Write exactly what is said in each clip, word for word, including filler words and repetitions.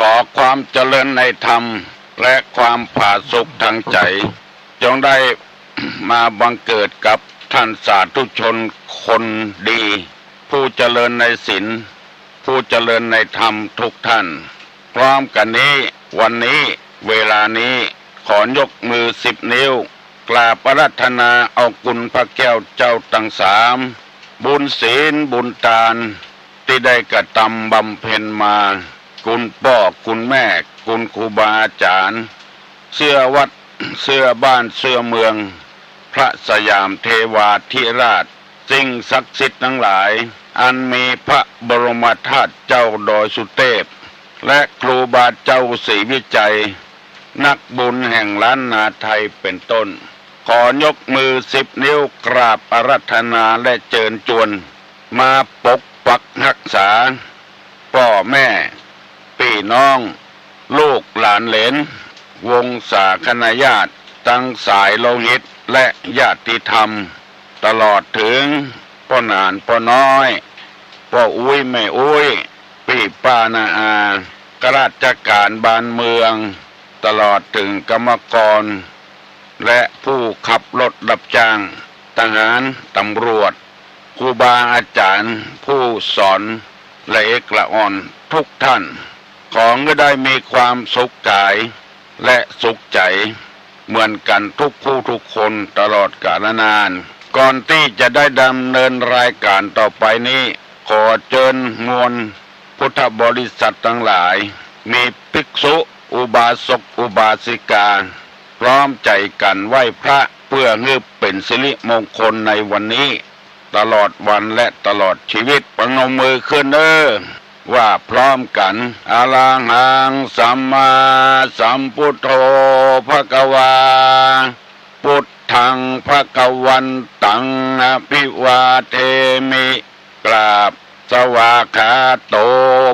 ขอความเจริญในธรรมและความผาสุกทางใจ๋ จงได้มาบังเกิดกับท่านสาธุชนคนดี ผู้เจริญในศีล ผู้เจริญในธรรมทุกท่าน พร้อมกั๋นนี้ วันนี้ เวลานี้ ขอยกมือสิบนิ้ว กราบอาราธนาเอาคุณพระแก้วเจ้าตังสาม บุญศีลบุญตาน ตี้ได้กระตำบำเพ็ญมา คุณป้อคุณแม่ คุณครูบาอาจ๋ารย์ เสื้อวัด เสื้อบ้าน เสื้อเมือง พระสยามเทวาธิราช สิ่งศักดิ์สิทธิ์ตังหลาย อันมีพระบรมธาตุเจ้าดอยสุเทพ และครูบาเจ้าศรีวิชัย นักบุญแห่งล้านนาไทยเป็นต้น ขอยกมือสิบนิ้วกราบอาราธนาและเจิญจวน มาปกปักฮักษา ป้อแม่ ปี้น้อง ลูกหลานเหลน วงศาคณาญาติ ตังสายโลหิตและญาติธรรม ตลอดเถิงป้อหนานป้อน้อย ป้ออุ๊ยแม่อุ๊ย ปี้ป้าน้าอา ข้าราชก๋านบ้านเมือง ตลอดเถิงกรรมกร และผู้ขับรถรับจ้าง ทหาร ตำรวจ ครูบาอาจ๋ารย์ ผู้สอน ละเอกละอ่อนทุกท่าน ขอหื้อได้มีความสุขก๋าย และสุขใจ๋ เหมือนกั๋นทุกผู้ทุกคนตลอดกาลนาน ก่อนตี้จะได้ดำเนินรายก๋านต่อไปนี้ ขอเจิญมวลพุทธบริษัทตังหลาย มีภิกษุ อุบาสก อุบาสิกา พร้อมใจ๋กั๋นไหว้พระ เปื้อหื้อเป๋นสิริมงคลในวันนี้ ตลอดวันและตลอดชีวิต ประนมมือขึ้นเน่อ ว่าพร้อมกั๋น อะระหัง สัมมาสัมพุทโธ ภะคะวา พุทธัง ภะคะวันตัง อะภิวาเทมิ กราบ สวากขาโต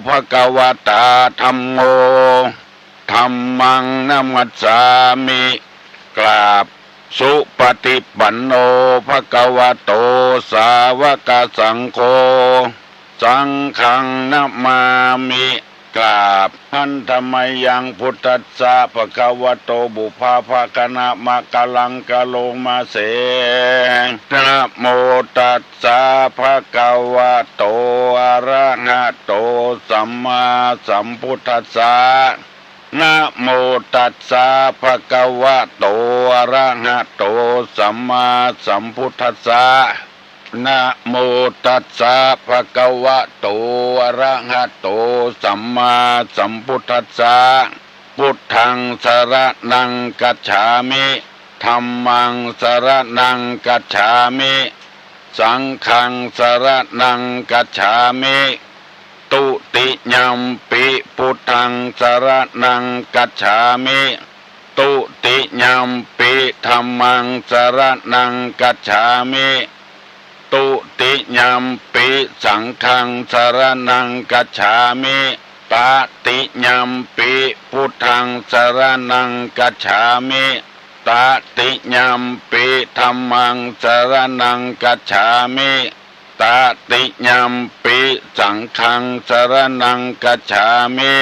ภะคะวะตา ธัมโม ธัมมัง นะมัสสามิ กราบ สุปฏิปันโน ภะคะวะโต สาวกสังโฆ สังฆัง นะมามิ กราบ หันธะมะยัง พุทธัสสะ ภะคะวะโต ปุพพะภะคะนะมะกะลังกะโลมาเส นะโมตัสสะ ภะคะวะโต อะระหะโต สัมมาสัมพุทธัสสะ นะโมตัสสะ ภะคะวะโต อะระหะโต สัมมาสัมพุทธัสสะ นะโมตัสสะ ภะคะวะโต อะระหะโต สัมมาสัมพุทธัสสะ พุทธัง สะระณัง กัจฉามิ ธัมมัง สะระณัง กัจฉามิ สังฆัง สะระณัง กัจฉามิ ตุติยัมปิ พุทธัง สะระณัง กัจฉามิ ตุติยัมปิ ธัมมัง สะระณัง กัจฉามิ ตุติยัมปิ สังฆัง สะระณัง กัจฉามิ ตะติยัมปิ พุทธัง สะระณัง กัจฉามิ ตะติยัมปิ ธัมมัง สะระณัง กัจฉามิ ตะติยัมปิ สังฆัง สะระณัง กัจฉามิ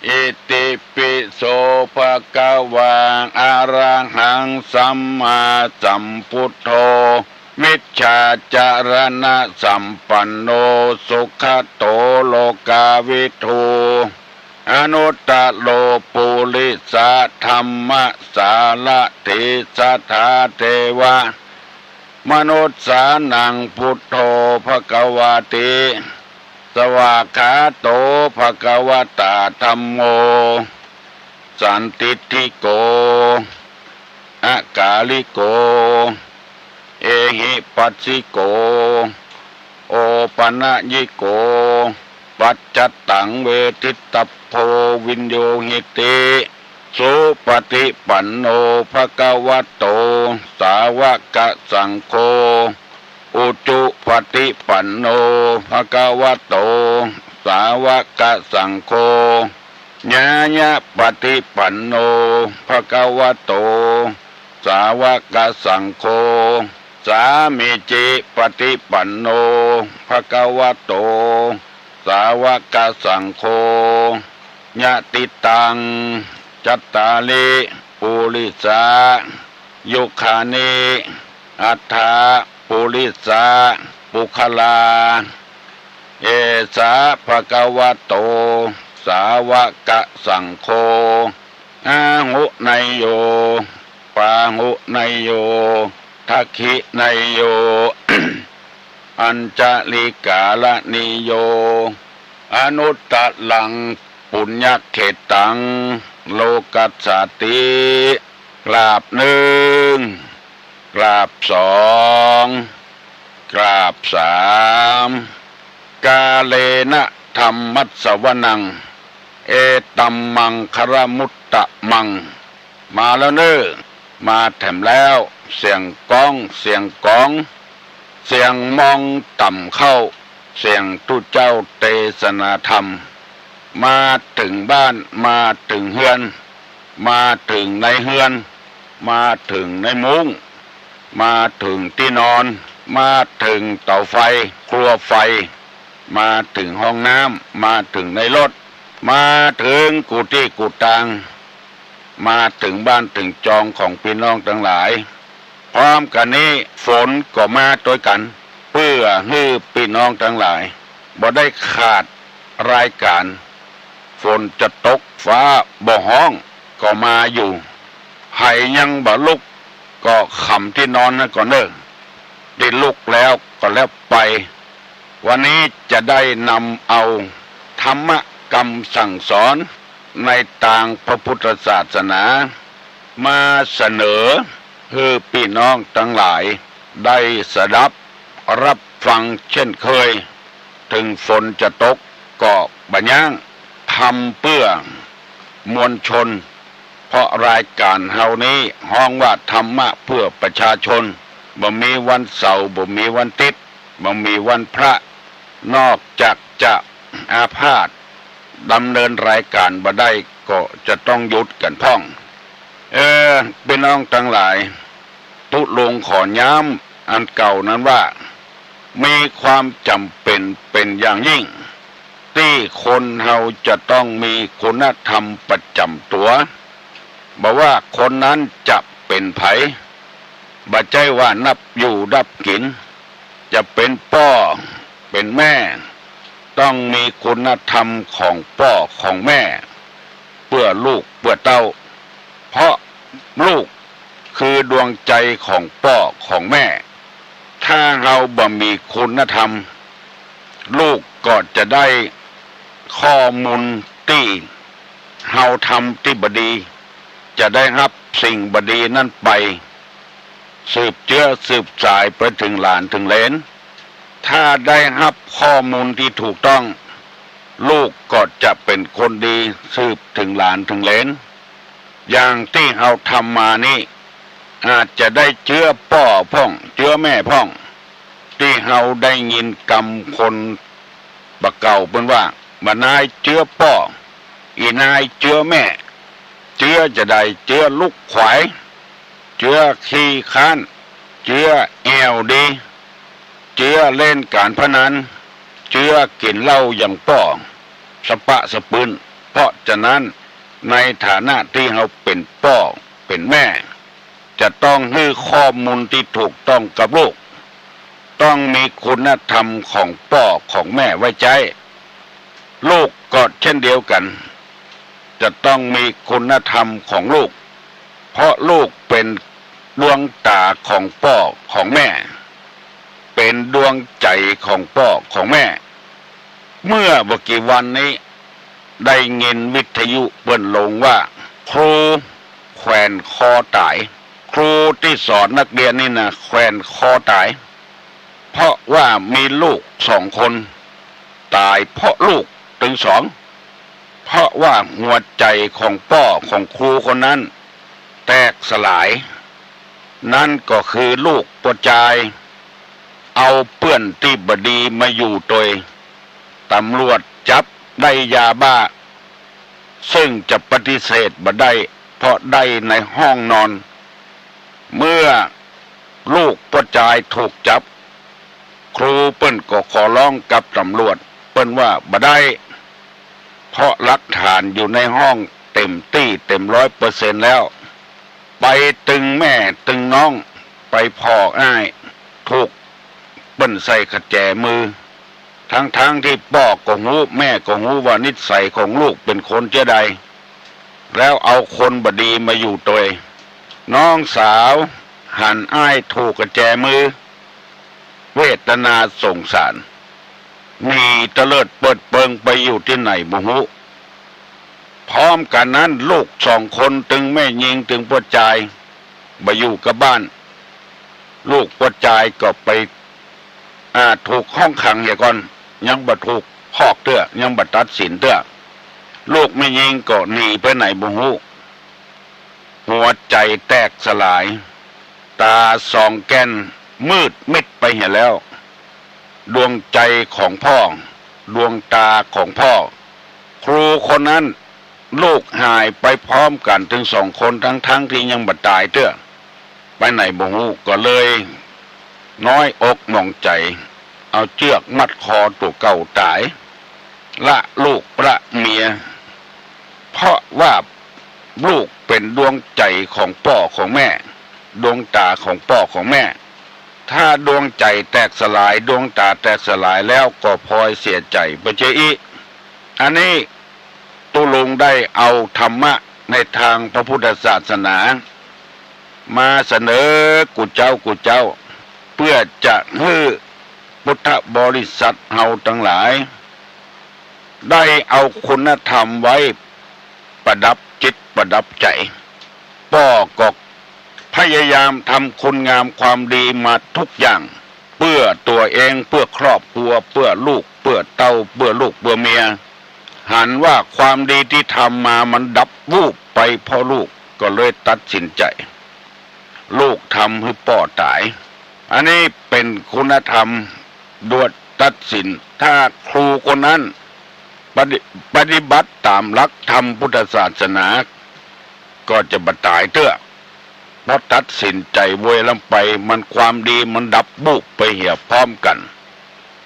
อิติปิโส ภะคะวา อะระหัง สัมมาสัมพุทโธ วิชชาจารณะสัมปันโน สุขะโต โลกาวิทู อนุตตะโร ปุริสะธัมมะสารถี สัทธาเทวะมนุสสานัง พุทโธ ภะคะวาติ สวากขาโต ภะคะวะตา ธัมโม สันทิฏฐิโก อะกาลิโก เอหิปัสสิโก โอปะนะยิโก ปัจจัตตัง เวทิตัพโพ วิญญูหิติ สุปฏิปันโน ภะคะวะโต สาวกสังโฆ อุจุปฏิปันโน ภะคะวะโต สาวกสังโฆ ญาณปฏิปันโน ภะคะวะโต สาวกสังโฆ สามีจิปฏิปันโน ภะคะวะโต สาวกสังโฆ ยะติตัง จัตตาริ ปุริสา ยุคคานิ อัฏฐะ ปุริสา ปุคคลา เอสะ ภะคะวะโต สาวะกะสังโฆ อาหุเนยโย ปาหุเนยโย ทักขิเนยโย อัญชลิกาละนิโย อนุตตรัง ปุญญะเขตตัง โลกัสสาติ กราบนึ่ง กราบสอง กราบสาม กาเลนะธัมมัสสวนัง เอตัมมังคะละมุตตะมัง มาแล้วเน่อ มาแถมแล้ว เสียงก้อง เสียงก๋อง เสียงมองต่ำเข้า เสียงตุ๊เจ้าเตสนาธรรม มาเถิงบ้าน มาเถิงเฮือน มาเถิงในเฮือน มาเถิงในมุ้ง มาเถิงตี้นอน มาเถิงเต๋าไฟ ครัวไฟ มาเถิงห้องน้ำ มาเถิงในรถ มาเถิงกู้ตี้กู้ตาง มาเถิงบ้านเถิงจองของปี้น้องตังหลาย พร้อมกั๋นนี้ฝนก็มาตวยกั๋น เปื้อหื้อปี้น้องตังหลายบ่ได้ขาดรายก๋าน ฝนจะตกฟ้าบ่ฮ้องก็มาอยู่ ใผยังบ่ลุกก็ขำตี้นอนนั้นก่อนเน่อ ตี้ลุกแล้วก็แล้วไป วันนี้จะได้นำเอาธรรมะกำสั่งสอนในตางพระพุทธศาสนา มาเสนอหื้อปี้น้องตังหลายได้สดับรับฟังเช่นเคย เถิงฝนจะตกก็บ่ย้าง ทำเปื้อมวลชน เพราะรายก๋านเฮานี้ฮ้องว่าธรรมะเปื้อประชาชน บ่มีวันเสาร์ บ่มีวันติ๊ด บ่มีวันพระ นอกจากจะอาพาธดำเนินรายก๋านบ่ได้ก็จะต้องหยุดกั๋นพ่อง เออ ปี้น้องตังหลาย ตุ๊ลุงขอย้ำอันเก่านั้นว่า มีความจ๋ำเป๋นเป๋นอย่างยิ่ง ตี้คนเฮาจะต้องมีคุณธรรมประจ๋ำตั๋ว บ่ว่าคนนั้นจะเป๋นใผ บ่ใจ้ว่านับอยู่นับกิ๋น จะเป๋นป้อเป๋นแม่ ต้องมีคุณธรรมของป้อของแม่ เปื้อลูกเปื้อเต้า เพราะลูกคือดวงใจ๋ของป้อของแม่ ถ้าเฮาบ่มีคุณธรรม ลูกก็จะได้ข้อมูลตี้เฮาทำตี้บ่ดี จะได้ฮับสิ่งบ่ดีนั้นไป สืบเจื๊อสืบสายไปเถิงหลานเถิงเหลน ถ้าได้ฮับข้อมูลตี้ถูกต้อง ลูกก็จะเป๋นคนดีสืบเถิงหลานเถิงเหลน อย่างตี้เฮาทำมานี้ อาจจะได้เจื๊อป้อพ่อง เจื๊อแม่พ่อง ตี้เฮาได้ยินกำคนบ่าเก่าเปิ้นว่า บ่านายเจื๊อป้อ อี่นายเจื๊อแม่ เจื๊อจาใด เจื๊อลุกขวาย เจื๊อขี้ค้าน เจื๊อแอ่วดี เจื๊อเล่นก๋านพนัน เจื๊อกิ๋นเหล้าอย่างป้อ สะปะสะปืน เพราะฉะนั้น ในฐานะตี้เฮาเป๋นป้อเป๋นแม่ จะต้องหื้อข้อมูลตี้ถูกต้องกับลูก ต้องมีคุณธรรมของป้อของแม่ไว้ใจ๊ ลูกก็เช่นเดียวกั๋น จะต้องมีคุณธรรมของลูก เพราะลูกเป๋นดวงต๋าของป้อของแม่ เป๋นดวงใจ๋ของป้อของแม่ เมื่อบ่กี่วันนี้ ได้ยินวิทยุเปิ้นลงว่า ครูแขวนคอต๋าย ครูตี้สอนนักเรียนนี่นะ แขวนคอต๋าย เพราะว่ามีลูกสองคน ต๋ายเพราะลูกตึงสอง เพราะว่าหัวใจ๋ของป้อของครูคนนั้นแตกสลาย นั้นก็คือลูกป้อจาย เอาเปื้อนตี้บ่ดีมาอยู่ตวย ต๋ำรวจจับได้ยาบ้า ซึ่งจะปฏิเสธบ่ได้ เพราะได้ในห้องนอน เมื่อลูกป้อจายถูกจับ ครูเปิ้นก็ขอร้องกับต๋ำรวจ เปิ้นว่าบ่ได้ เพ เพราะหลักฐานอยู่ในห้องเต็มตี้เต็มร้อยเปอร์เซ็นต์แล้ว ไปตึงแม่ตึงน้อง ไปผ่ออ้าย ถูกเปิ้นใส่กะแจมือ ทั้งๆ ตี้ป้อก็ฮู้แม่ก็ฮู้ว่านิสัยของลูกเป๋นคนเจ้าใด แล้วเอาคนบ่ดีมาอยู่ตวย น้องสาวหันอ้ายถูกกะแจมือ เวทนาสงสาร หนีเตลิดเปิดเปิงไปอยู่ตี้ไหนบ่ฮู้ พร้อมกั๋นนั้นลูกสองคนตึงแม่ญิงตึงป้อจาย บ่อยู่กับบ้าน ลูกป้อจายก็ไป อ่า ถูกห้องขังเหียก่อน ยังบ่ถูกพอกเตื้อ ยังบ่ตัดสินเตื้อ ลูกแม่ญิงก็หนีไปไหนบ่ฮู้ หัวใจ๋แตกสลาย ต๋าสองแก้นมืดมิดไปเหียแล้ว ดวงใจ๋ของป้อ ดวงต๋าของป้อ ครูคนนั้น ลูกหายไปพร้อมกั๋นตึงสองคน ทั้งๆ ตี้ยังบ่ต๋ายเตื้อ ไปไหนบ่ฮู้ ก็เลยน้อยอกหมองใจ๋ เอาเจื้อกมัดคอตั๋วเก่าต๋าย ละลูกละเมีย เพราะว่าลูกเป๋นดวงใจ๋ของป้อของแม่ ดวงต๋าของป้อของแม่ ถ้าดวงใจ๋แตกสลาย ดวงต๋าแตกสลายแล้วก็พลอยเสียใจ๋ไปเจ้าอี้ อันนี้ตุ๊ลุงได้เอาธรรมะในตางพระพุทธศาสนา มาเสนอกู้เจ้ากู้เจ้า เปื้อจะหื้อพุทธบริษัทเฮาตังหลาย ได้เอาคุณธรรมไว้ประดับจิตประดับใจ๋ ป้อก็พยายามทำคุณงามความดีมาทุกอย่าง เปื้อตั๋วเอง เปื้อครอบครัว เปื้อลูก เปื้อเต้า เปื้อลูก เปื้อเมีย หันว่าความดีตี้ทำมามันดับวูบไปเพราะลูก ก็เลยตัดสินใจ๋ ลูกทำหื้อป้อต๋าย อันนี้เป๋นคุณธรรมดวดตัดสิน ถ้าครูคนนั้นปฏิ- ปฏิบัติต๋ามหลักธรรมพุทธศาสนา ก็จะบ่ต๋ายเตื้อ เพราะตัดสินใจ๋โวยล้ำไป มันความดีมันดับบูบไปเหียพร้อมกั๋น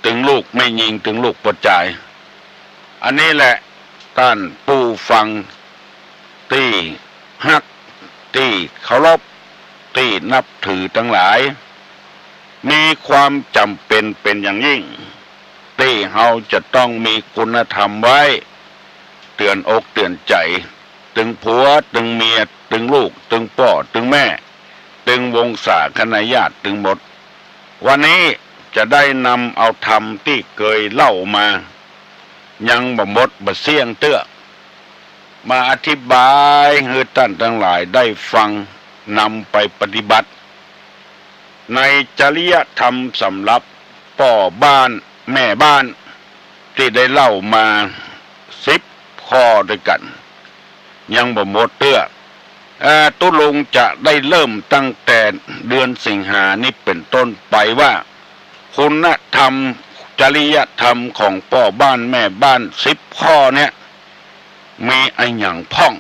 ตึงลูกแม่ญิง ตึงลูกป้อจาย อันนี้แหละ ต้านผู้ฟังตี้ฮัก ตี้เคารพ ตี้นับถือตังหลาย มีความจำเป๋นเป๋นอย่างยิ่ง ตี้เฮาจะต้องมีคุณธรรมไว้ เตื๋อนอกเตื๋อนใจ๋ ตึงผัว ตึงเมีย ตึงลูก ตึงป้อ ตึงแม่ ตึงวงศาคณาญาติตึงหมด วันนี้จะได้นำเอาธรรมตี้เกยเล่ามา ยังบ่หมดบ่เสี้ยงเตื้อ มาอธิบายหื้อต้านตังหลายได้ฟัง นำไปปฏิบัติ ในจริยธรรมสำหรับป้อบ้านแม่บ้าน ตี้ได้เล่ามาสิบข้อด้วยกั๋น ยังบ่หมดเตื้อ เอ่อ ตุ๊ลุงจะได้เริ่มตั้งแต่เดือนสิงหานี้เป๋นต้นไปว่า คุณธรรม จริยธรรมของป้อบ้านแม่บ้านสิบข้อเนี่ย มีอะหยังพ่อง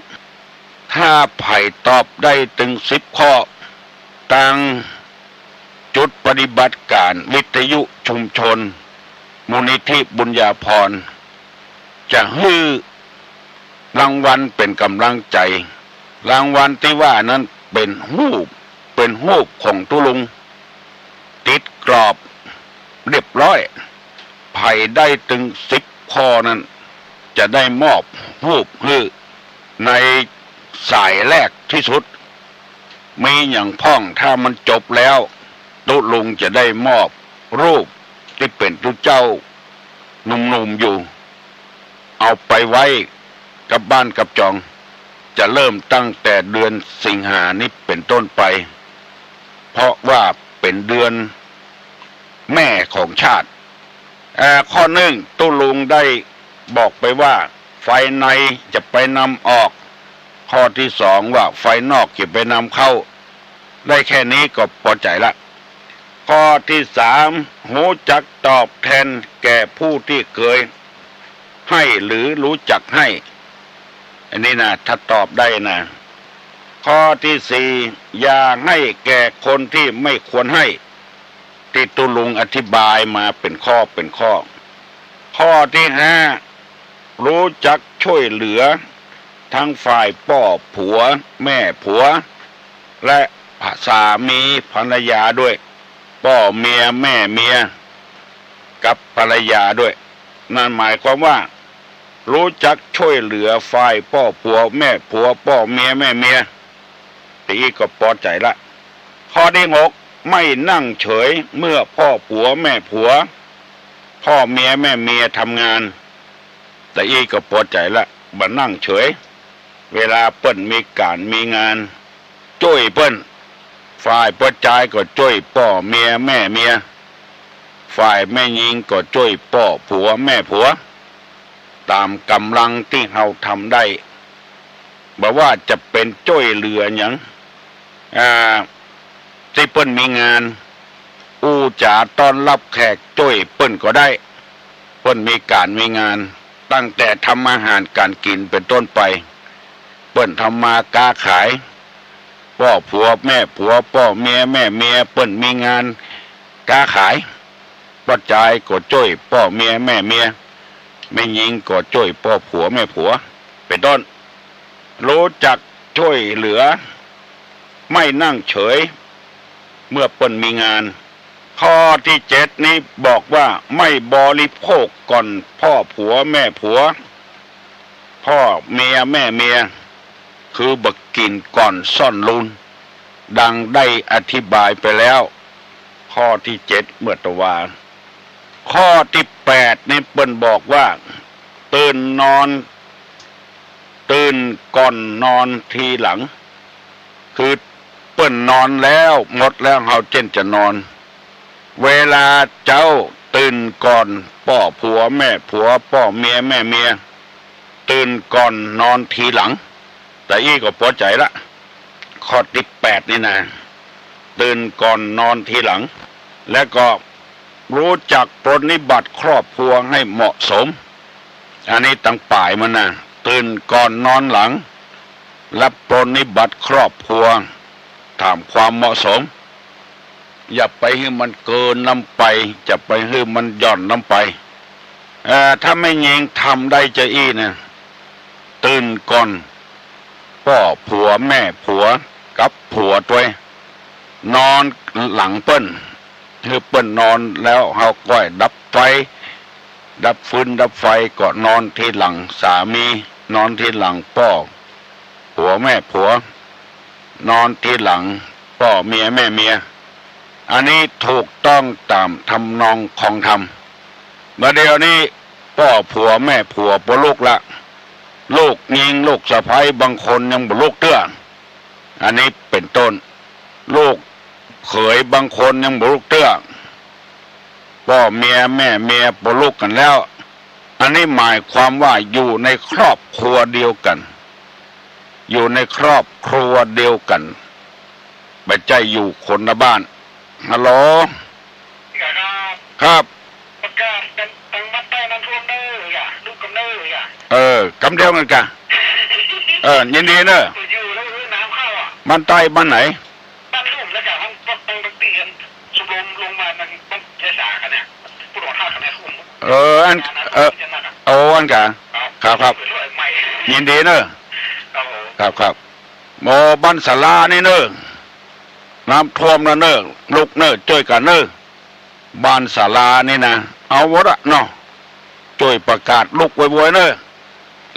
ถ้าใผตอบได้ตึงสิบข้อ ตางจุดปฏิบัติก๋านวิทยุชุมชน มูลนิธิบุญญาภรณ์ จะหื้อรางวัลเป๋นก๋ำลังใจ๋ รางวัลตี้ว่านั้นเป๋นฮูป เป๋นฮูปของตุ๊ลุง ติดกรอบเรียบร้อย ใผได้ตึงสิบข้อนั้น จะได้มอบฮูปหื้อในสายแรกตี้สุด มีหยังพ่อง ถ้ามันจบแล้ว ตุ๊ลุงจะได้มอบฮูปตี้เป๋นตุ๊เจ้าหนุ่มๆ อยู่ เอาไปไว้กับบ้านกับจอง จะเริ่มตั้งแต่เดือนสิงหานี้เป๋นต้นไป เพราะว่าเป๋นเดือนแม่ของชาติ เอ่อ ข้อนึ่ง ตุ๊ลุงได้บอกไปว่า ฝ่ายในจะไปนำออก ข้อตี้สองว่า ฝ่ายนอกจะไปนำเข้า ได้แค่นี้ก็ปอใจ๋ละ ข้อตี้สาม ฮู้จักตอบแทนแก่ผู้ตี้เกยให้หรือฮู้จักให้ อันนี้นะ ถ้าตอบได้นะ ข้อตี้สี่ อย่าให้แก่คนตี้ไม่ควรให้ ตี้ตุ๊ลุงอธิบายมาเป๋นข้อเป๋นข้อ ข้อตี้ห้า รู้จักช่วยเหลือทั้งฝ่ายป้อผัวแม่ผัว และสามีภรรยาด้วย ป้อเมียแม่เมีย กับภรรยาด้วย นั่นหมายความว่า รู้จักช่วยเหลือฝ่ายป้อผัวแม่ผัว ป้อเมียแม่เมีย ตะอี้ก็ปอใจ๋ละ ข้อตี้หก ไม่นั่งเฉยเมื่อป้อผัวแม่ผัว ป้อเมียแม่เมียทำงาน ตะอี้ก็ปอใจ๋ละ บ่นั่งเฉย เวลาเปิ้นมีก๋านมีงาน จ้วยเปิ้น ฝ่ายป้อจายก็จ้วยป้อเมียแม่เมีย ฝ่ายแม่ญิงก็จ้วยป้อผัวแม่ผัว ต๋ามก๋ำลังตี้เฮาทำได้ บ่ว่าจะเป๋นจ้วยเหลือหยัง อ่า ตี้เปิ้นมีงาน อู้จ๋าต้อนฮับแขกจ้วยเปิ้นก็ได้ เปิ้นมีก๋านมีงาน ตั้งแต่ทำอาหารก๋านกิ๋นเป๋นต้นไป เปิ้นทำมาก๊าขาย ป้อผัวแม่ผัว ป้อเมียแม่เมีย เปิ้นมีงานก๊าขาย ป้อจายก็จ้วยป้อเมียแม่เมีย แม่ญิงก็จ้วยป้อผัวแม่ผัว เป๋นต้น รู้จักช่วยเหลือ ไม่นั่งเฉย เมื่อเปิ้นมีงาน ข้อตี้เจ็ดนี้บอกว่าไม่บริโภคก่อนป้อผัวแม่ผัว ป้อเมียแม่เมีย คือบ่กิ๋นก่อนซ่อนลูน ดังได้อธิบายไปแล้ว ข้อตี้เจ็ดเมื่อตะวา ข้อตี้แปดนี้เปิ้นบอกว่า ตื่นนอน ตื่นก่อนนอนทีหลัง คือเปิ้นนอนแล้วหมดแล้ว เฮาเจ้นจะนอน เวลาเจ๊าตื่นก่อนป้อผัวแม่ผัว ป้อเมียแม่เมีย ตื่นก่อนนอนทีหลัง ตะอี้ก็ปอใจ๋ละ ข้อตี้แปดนี่นะ ตื่นก่อนนอนทีหลัง และก็รู้จักปรนนิบัติครอบครัวให้เหมาะสม อันนี้ตังป๋ายมันนะ ตื่นก่อนนอนหลัง และปรนนิบัติครอบครัว ต๋ามความเหมาะสม อย่าไปหื้อมันเกินล้ำไป อย่าไปหื้อมันหย่อนล้ำไป เอ่อ ถ้าแม่ญิงทำได้จาอี้นะ ตื่นก่อนป้อผัวแม่ผัวกับผัวตวย นอนหลังเปิ้น หื้อเปิ้นนอนแล้วเฮาก้อยดับไฟ ดับฟืนดับไฟ ก็นอนทีหลังสามี นอนทีหลังป้อผัวแม่ผัว นอนทีหลังป้อเมียแม่เมีย อันนี้ถูกต้องต๋ามทำนองคองธรรม บ่าเดี่ยวนี้ป้อผัวแม่ผัวบ่ลุกละ ลูกญิงลูกสะใภ้บางคนยังบ่ลุกเตื้อ อันนี้เป๋นต้น ลูกเขยบางคนยังบ่ลุกเตื้อ ป้อเมียแม่เมียบ่ลุกกั๋นแล้ว อันนี้หมายความว่าอยู่ในครอบครัวเดียวกั๋น อยู่ในครอบครัวเดียวกั๋น บ่ใจ้อยู่คนละบ้าน ฮัลโหล ครับ ประกาศกันตังบ้านใต้น้ำท่วมเน่อ อย่า ลุกกันเน่อ อย่า เออ กำเดียวกั๋นก่ะ เออ ยินดีเน่อ อยู่แล้ว เออ น้ำเข้าอ่ะ บ้านใต้บ้านไหน บ้านลุ่มแล้วจ้ะ ห้องพวกตั้งแต่เตียนสุลมลงมา มันต้องเจสากันเนี่ย ผู้หลวงท่ากันเนี่ย เออ อัน เออ โอ้ อันก่ะ ครับ ครับ ยินดีเน่อ ครับผม ครับ ครับ โอ้ บ้านศาลานี่เน่อ น้ำท่วมแล้วเน่อ ลุกเน่อ จ้วยกั๋นเน่อ บ้านศาลานี่นะ เอาวะละเนาะ จ้วยประกาศลุกโวยๆ เน่อ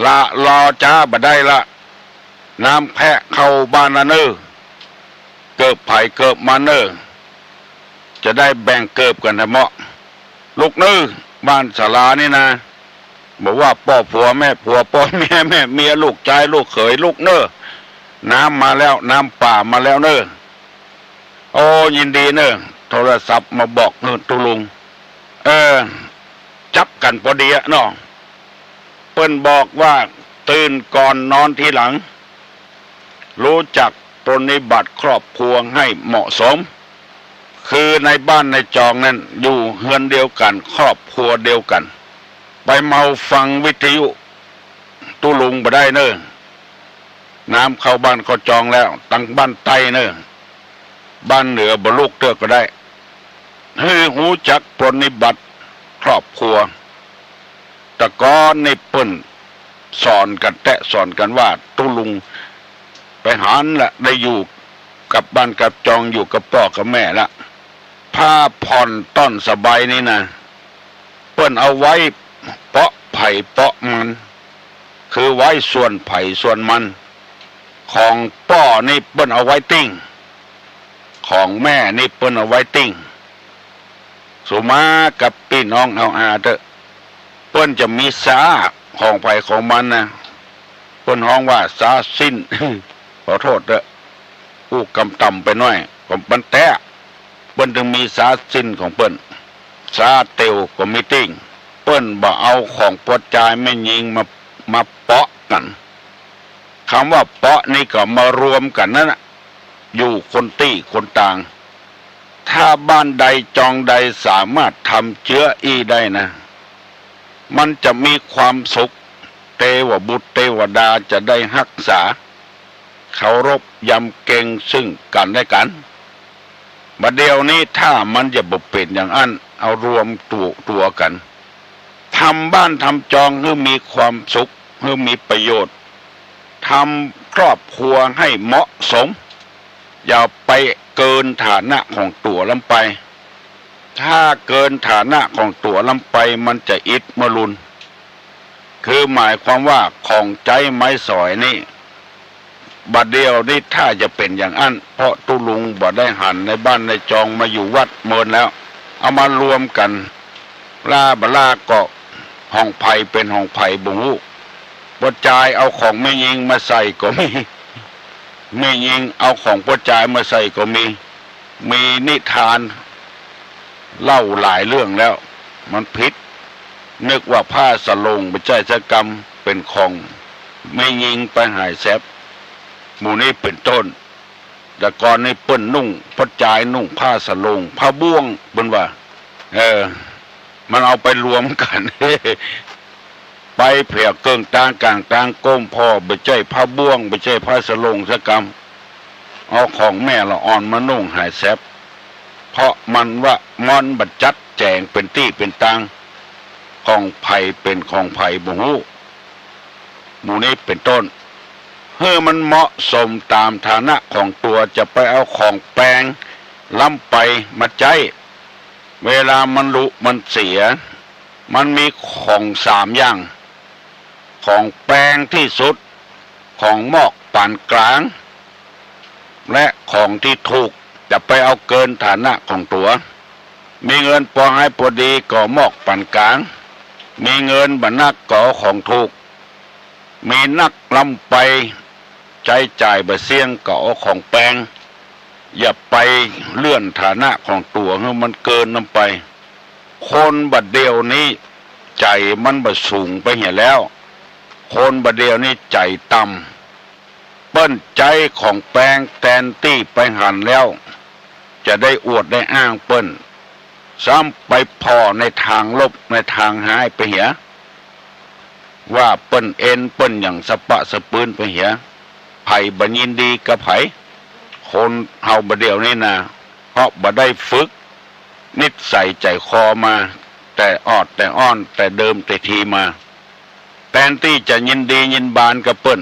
ละลอจ๊าบ่ได้ละ น้ำแพะเข้าบ้านละเน่อ เกิบใผเกิบมันเน่อ จะได้แบ่งเกิบกั๋นให้เหมาะ ลุกเน่อ บ้านศาลานี่นะ บ่ว่าป้อผัวแม่ผัว ป้อเมียแม่เมีย ลูกจายลูกเขย ลุกเน่อ น้ำมาแล้ว น้ำป่ามาแล้วเน่อ โอ้ ยินดีเน่อ โทรศัพท์มาบอกเน่อตุ๊ลุง เออ จับกั๋นปอดีอะเนาะ เปิ้นบอกว่าตื่นก่อนนอนทีหลัง รู้จักปรนนิบัติครอบครัวให้เหมาะสม คือในบ้านในจองนั้นอยู่เฮือนเดียวกั๋น ครอบครัวเดียวกั๋น ไปเมาฟังวิทยุตุ๊ลุงบ่ได้เน่อ น้ำเข้าบ้านเข้าจองแล้ว ตังบ้านใต้เน่อ บ้านเหนือบ่ลุกเตื้อก็ได้ หื้อฮู้จักปรนนิบัติครอบครัว แต่ก่อนนี่เปิ้น สอนกั๋นแต๊สอนกั๋นว่า ตุ๊ลุงไปหันละ ได้อยู่กับบ้านกับจอง อยู่กับป้อกับแม่ละ ผ้าผ่อนต้อนสบายนี่นะ เปิ้นเอาไว้เปาะใผเปาะมัน คือไว้ส่วนใผส่วนมัน ของป้อนี่เปิ้นเอาไว้ติ๊ง ของแม่นี่เปิ้นเอาไว้ติ๊ง สุมากับปี้น้องเอาอาเต๊อะ เปิ้นจะมีสาของใผของมันนะ เปิ้นฮ้องว่าสาสิ้น ขอโต้ษเต๊อะ อู้กำต่ำไปหน้อย ของมันแต๊ เปิ้นจึงมีสาสิ้นของเปิ้น สาเตียวก็มีติ๊ง เปิ้นบ่เอาของป้อจายแม่ญิงมา มาเปาะกั๋น กำว่าเปาะนี่ก็มารวมกั๋นนั้นน่ะ อยู่คนตี้คนตาง ถ้าบ้านใดจองใดสามารถทำเจื้ออี้ได้นะ มันจะมีความสุข เตวบุตรเตวดาจะได้ฮักษา เคารพยำเกรงซึ่งกั๋นและกั๋น บ่าเดี่ยวนี้ถ้ามันจะบ่เป๋นอย่างอั้น เอารวมตั๋ว ตั๋วกั๋น ทำบ้านทำจองหื้อมีความสุข หื้อมีประโยชน์ ทำครอบครัวให้เหมาะสม อย่าไปเกินฐานะของตั๋วล้ำไป ถ้าเกินฐานะของตั๋วล้ำไป มันจะอิดมะลุน คือหมายความว่าของใจ๊ไม้สอยนี่ บ่าเดี่ยวนี้ถ้าจะเป๋นอย่างอั้น เพราะตุ๊ลุงบ่ได้หันในบ้านในจองมาอยู่วัดเมินแล้ว เอามารวมกั๋น ล้าบ่ล้าก็ของใผเป๋นของใผบ่ฮู้ ป้อจายเอาของแม่ญิงมาใส่ก็มี แม่ญิงเอาของป้อจายมาใส่ก็มี มีนิทานเล่าหลายเรื่องแล้ว มันผิด นึกว่าผ้าสะโหล่งบ่ใจ้สักกำ เป๋นของแม่ญิงไปหายแสบ หมู่นี้เป๋นต้น แต่ก่อนนี่เปิ้นนุ่ง ป้อจายนุ่งผ้าสะโหล่ง ผ้าบ่วง เปิ้นว่า เออ มันเอาไปรวมกั๋น ไปแผวเกิ่งตางก๋างตางก้มผ่อ บ่ใจ้ผ้าบ่วง บ่ใจ้ผ้าสะโหล่งสักกำ เอาของแม่ละอ่อนมานุ่งหายแสบ เพราะมันว่ามันบ่จัดแจ๋งเป๋นตี้เป๋นตาง ของใผเป๋นของใผบ่ฮู้ หมู่นี้เป๋นต้น หื้อมันเหมาะสมต๋ามฐานะของตั๋ว จะไปเอาของแปงล้ำไปมาใจ๊ เวลามันหลุมันเสีย มันมีของสามอย่าง ของแปงตี้สุด ของมอกปานก๋าง และของตี้ถูก จะไปเอาเกินฐานะของตั๋ว มีเงินปอหายปอดีก็มอกปานก๋าง มีเงินบ่นักก็เอาของถูก มีนักล้ำไป ใจ๊จ่ายบ่เสี้ยงก็เอาของแปง อย่าไปเลื่อนฐานะของตั๋วหื้อมันเกินล้ำไป คนบ่าเดี่ยวนี้ใจ๋มันบ่สูงไปเหียแล้ว คนบ่าเดี่ยวนี้ใจ๋ต่ำ เปิ้นใจ๊ของแปงแตนตี้ไปหันแล้ว จะได้อวดได้อ้างเปิ้น ซ้ำไปผ่อในตางลบในตางฮ้ายไปเหีย ว่าเปิ้นเอ็นเปิ้นอย่างสะปะสะปืนไปเหีย ใผบ่ยินดีกับใผ คนเฮาบ่าเดี่ยวนี้นะ เพราะบ่ได้ฝึกนิสัยใจ๋คอมา แต่ออดแต่อ้อนแต่เดิมแต่ทีมา แตนตี้จะยินดียินบานกับเปิ้น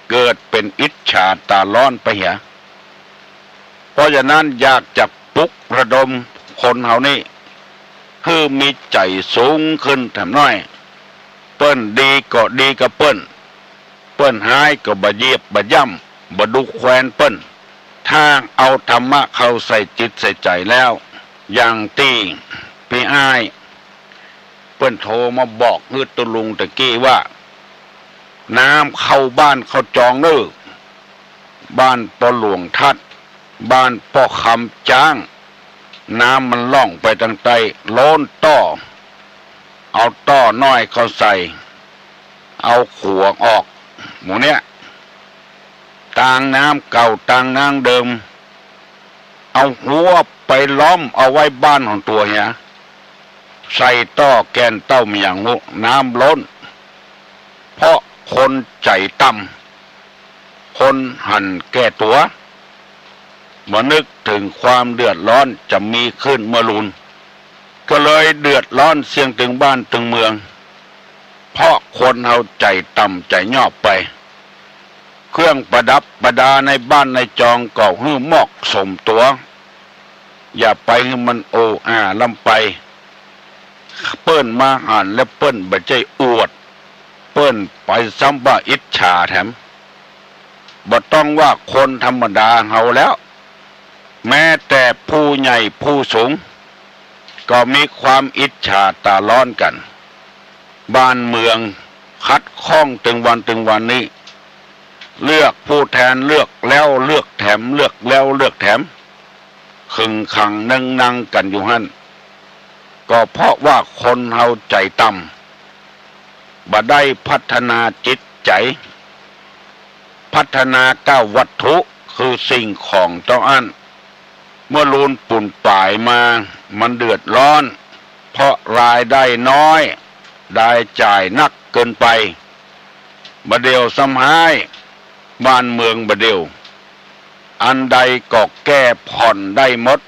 เกิดเป๋นอิจฉาต๋าฮ้อนไปเหีย เพราะฉะนั้นอยากจะปลุกระดมคนเฮานี้ หื้อมีใจ๋สูงขึ้นแถมหน้อย เปิ้นดีก็ดีกับเปิ้น เปิ้นฮ้ายก็บ่เหยียบบ่ย่ำ บ่ดูแควนเปิ้น ถ้าเอาธรรมะเข้าใส่จิตใส่ใจ๋แล้ว อย่างตี้ปี้อ้ายเปิ้นโทรมาบอกหื้อตุ๊ลุงตะกี้ว่า น้ำเข้าบ้านเข้าจองเน่อ บ้านป้อหลวงทัด บ้านป้อคำจ๊าง น้ำมันล่องไปตางใต้ ล้นต้อ เอาต้อน้อยเข้าใส่ เอาขัวออก หมู่เนี้ย ตางน้ำเก่าตางน้ำเดิม เอาฮั้วไปล้อมเอาไว้บ้านของตั๋วเหีย ใส่ต้อแก่นเต้ามาอย่างฮู้ น้ำล้น เพราะคนใจ๋ต่ำ คนหันแก่ตั๋ว บ่นึกเถิงความเดือดฮ้อนจะมีขึ้นเมื่อลูน ก็เลยเดือดฮ้อนเสี้ยงตึงบ้านตึงเมือง เพราะคนเฮาใจ๋ต่ำใจ๋ยอบไป เครื่องประดับประดาในบ้านในจองก็หื้อเหมาะสมตั๋ว อย่าไปหื้อมันโออาล้ำไป เปิ้นมาหันแล้วเปิ้นบ่ใจ้อวด เปิ้นไปซ้ำว่าอิจฉาแถม บ่ต้องว่าคนธรรมดาเฮาแล้ว แม้แต่ผู้ใหญ่ผู้สูง ก็มีความอิจฉาต๋าฮ้อนกั๋น บ้านเมืองขัดข้องตึงวันตึงวันนี้ เลือกผู้แทน เลือกแล้วเลือกแถม เลือกแล้วเลือกแถม ขึงขังเนิงนังกั๋นอยู่หั้น ก็เพราะว่าคนเฮาใจ๋ต่ำ บ่ได้พัฒนาจิตใจ๋ พัฒนาก้าววัตถุ คือสิ่งของเต้าอั้น เมื่อลูนปูนป๋ายมา มันเดือดฮ้อน เพราะรายได้น้อย รายจ่ายนักเกินไป บ่าเดี่ยวซ้ำฮ้าย บ้านเมืองบ่าเดี่ยว อันใดก็แก้ผ่อนได้หมด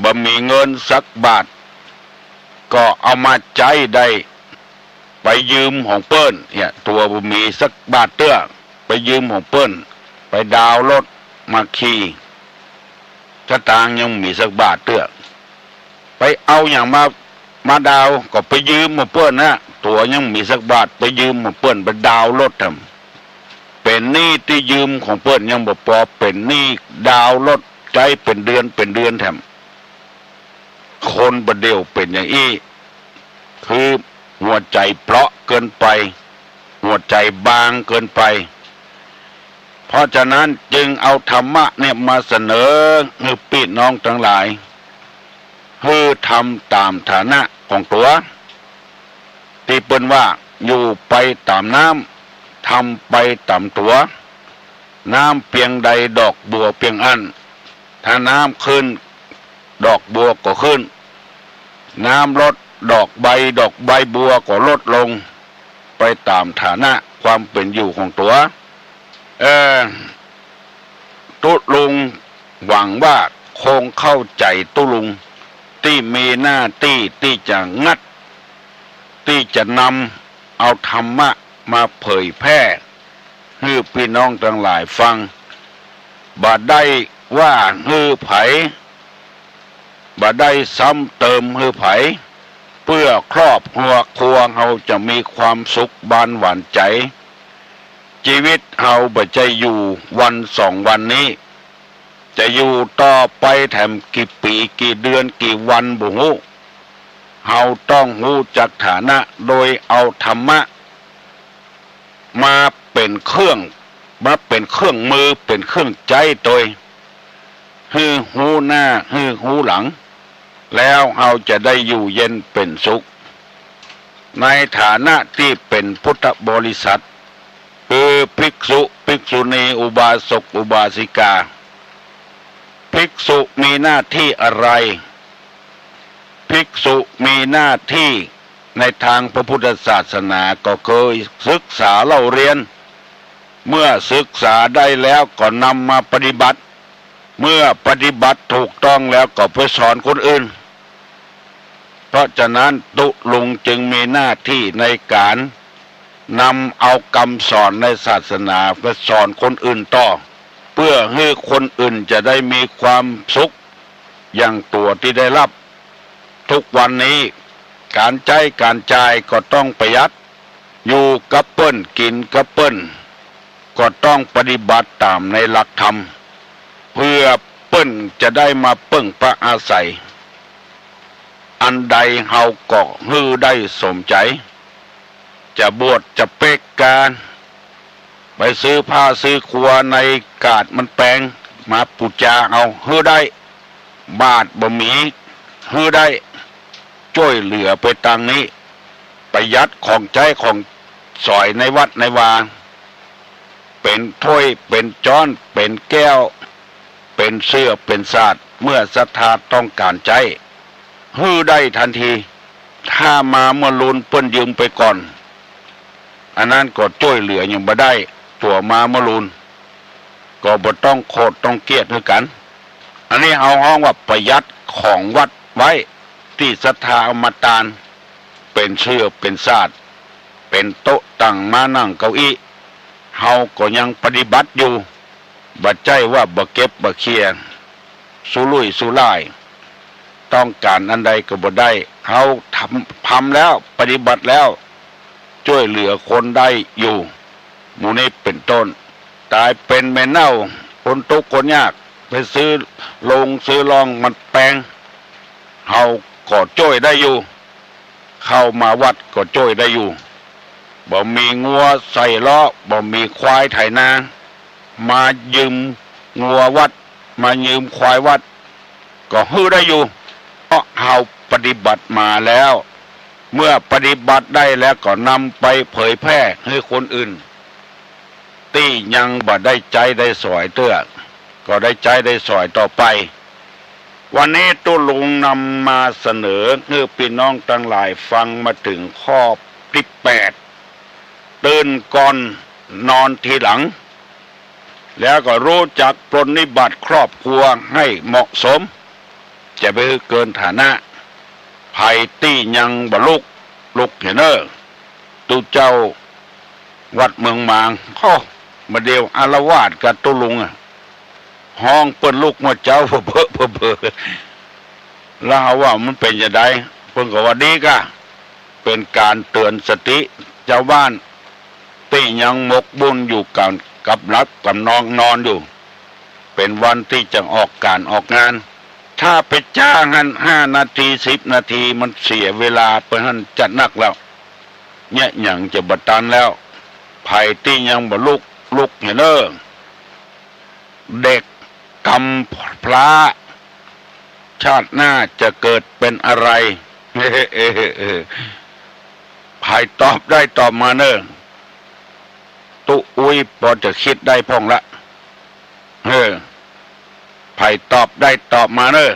บ่มีเงินสักบาท ก็เอามาใจ๊ได้ ไปยืมของเปิ้น เนี่ย ตั๋วบ่มีสักบาทเตื้อ ไปยืมของเปิ้น ไปดาวน์รถมาขี่ สตางค์ยังบ่มีสักบาทเตื้อ ไปเอาหยังมา มาดาวน์ ก็ไปยืมของเปิ้นนะ ตั๋วยังบ่มีสักบาท ไปยืมของเปิ้น ไปดาวน์รถแถม เป๋นหนี้ตี้ยืมของเปิ้นยังบ่ปอ เป๋นหนี้ดาวน์รถใจ๊เป๋นเดือนเป๋นเดือนแถม คนบ่าเดี่ยวเป๋นอย่างอี้ คือหัวใจ๋เปราะเกินไป หัวใจ๋บางเกินไป เพราะฉะนั้นจึงเอาธรรมะเนี่ยมาเสนอหื้อปี้น้องตังหลาย หื้อทำต๋ามฐานะของตั๋ว ตี้เปิ้นว่า อยู่ไปต๋ามน้ำ ทำไปต๋ามตั๋ว น้ำเปียงใดดอกบัวเปียงอั้น ถ้าน้ำขึ้น ดอกบัวก็ขึ้น น้ำลด ดอกใบ ดอกใบบัวก็ลดลง ไปต๋ามฐานะความเป๋นอยู่ของตั๋ว เออ ตุ๊ลุงหวังว่าคงเข้าใจ๋ตุ๊ลุง ตี้มีหน้าตี้ตี้จะงัด ตี้จะนำเอาธรรมะมาเผยแพร่ หื้อปี้น้องตังหลายฟัง บ่ได้ว่าหื้อใผ บ่ได้ซ้ำเติมหื้อใผ เปื้อครอบครัวเฮาจะมีความสุขบานหวานใจ๋ จีวิตเฮาบ่ใจ้อยู่วันสองวันนี้ จะอยู่ต่อไปแถมกี่ปี๋กี่เดือนกี่วันบ่ฮู้ เฮาต้องฮู้จักฐานะโดยเอาธรรมะ มาเป๋นเครื่อง มาเป๋นเครื่องมือ เป๋นเครื่องใจ๊ตวย หื้อฮู้หน้า หื้อฮู้หลัง แล้วเฮาจะได้อยู่เย็นเป๋นสุข ในฐานะตี้เป๋นพุทธบริษัท คือภิกษุ ภิกษุณี อุบาสก อุบาสิกา ภิกษุมีหน้าตี้อะไร ภิกษุมีหน้าตี้ในตางพระพุทธศาสนาก็คือศึกษาเล่าเรียน เมื่อศึกษาได้แล้วก็นำมาปฏิบัติ เมื่อปฏิบัติถูกต้องแล้วก็ไปสอนคนอื่น เพราะฉะนั้นตุ๊ลุงจึงมีหน้าตี้ในก๋านนำเอากำสอนในศาสนาไปสอนคนอื่นต่อ เปื้อหื้อคนอื่นจะได้มีความสุขอย่างตั๋วตี้ได้ฮับ ทุกวันนี้ก๋านใจ๊ก๋านจ่ายก็ต้องประหยัด อยู่กับเปิ้น กิ๋นกับเปิ้น ก็ต้องปฏิบัติต๋ามในหลักธรรม เปื้อเปิ้นจะได้มาเปิ้งพาอาศัย อันใดเฮาก็หื้อได้สมใจ๋ จะบวชจะเป๊กกา ไปซื้อผ้าซื้อครัวในก๋าดมันแปง มาปู๋จาเอา หื้อได้ บาตรบ่มี หื้อได้ จ้วยเหลือไปตางนี้ ประหยัดของใจ๊ของสอยในวัดในวา เป๋นถ้วย เป๋นจ๊อน เป๋นแก้ว เป๋นเสื้อ เป๋นสาด เมื่อศรัทธาต้องก๋านใจ๊ หื้อได้ตันที ถ้ามาเมื่อลูนเปิ้นยืมไปก่อน อันนั้นก็จ้วยเหลือหยังบ่ได้ ตั๋วมาเมื่อลูน ก็บ่ต้องโขดต้องเคียดหื้อกั๋น อันนี้เฮาฮ้องว่าประหยัดของวัดไว้ ตี้ศรัทธาเอามาตาน เป๋นเสื้อ เป๋นสาด เป๋นโต๊ะ ตั้งม้านั่งเก้าอี้ เฮาก็ยังปฏิบัติอยู่ บ่ใจ้ว่าบ่เก็บบ่เขี่ย สุรุ่ยสุร่าย ต้องก๋านอันใดก็บ่ได้ เฮาทำ ทำแล้ว ปฏิบัติแล้ว จ้วยเหลือคนได้อยู่ หมู่นี้เป๋นต้น ต๋ายเป๋นแม่เน่า คนตุ๊กข์คนยาก ไปซื้อโลงซื้อล่องมาแป๋ง เฮาก็จ้วยได้อยู่ เข้ามาวัดก็จ้วยได้อยู่ บ่มีงัวใส่เลาะ บ่มีควายไถนา มายืมงัววัด มายืมควายวัด ก็หื้อได้อยู่ เพราะเฮาปฏิบัติมาแล้ว เมื่อปฏิบัติได้แล้วก็นำไปเผยแพร่หื้อคนอื่น ตี้ยังบ่ได้ใจ๊ได้สอยเตื้อ ก็ได้ใจ๊ได้สอยต่อไป วันนี้ตุ๊ลุงนำมาเสนอหื้อปี้น้องตังหลายฟังมาเถิงข้อตี้แปด ตื่นก่อนนอนทีหลัง แล้วก็รู้จักปรนนิบัติครอบครัวให้เหมาะสม จะไปหื้อเกินฐานะ ใผตี้ยังบ่ลุก ลุกเหียเน่อ ตุ๊เจ้าวัดเมืองหมาง โอ้ บ่าเดี่ยวอาละวาดกับตุ๊ลุงอะ ฮ้องเปิ้นลุกเมื่อเจ๊าเบ้อเบ้อเบ้อ แล้วเฮาว่ามันเป๋นจาใด เปิ้นก็ว่าดีก่ะ เป๋นก๋านเตื๋อนสติจาวบ้าน ตี้ยังหมกมุ่นอยู่กับ กับหลับกับนอน นอนอยู่ เป๋นวันตี้จะออกก๋านออกงาน ถ้าไปจ๊าหั้นห้านาที สิบนาที มันเสียเวลาไปหั้นจะนักแล้ว เยียะหยังจะบ่ตันแล้ว ใผตี้ยังบ่ลุก ลุกเหียเน่อ เด็กกำพร้า ชาติหน้าจะเกิดเป๋นอะไร ใผตอบได้ตอบมาเน่อ ตุ๊อุ๊ยปอจะกึ๊ดได้พ่องละ เออ ใผตอบได้ตอบมาเน่อ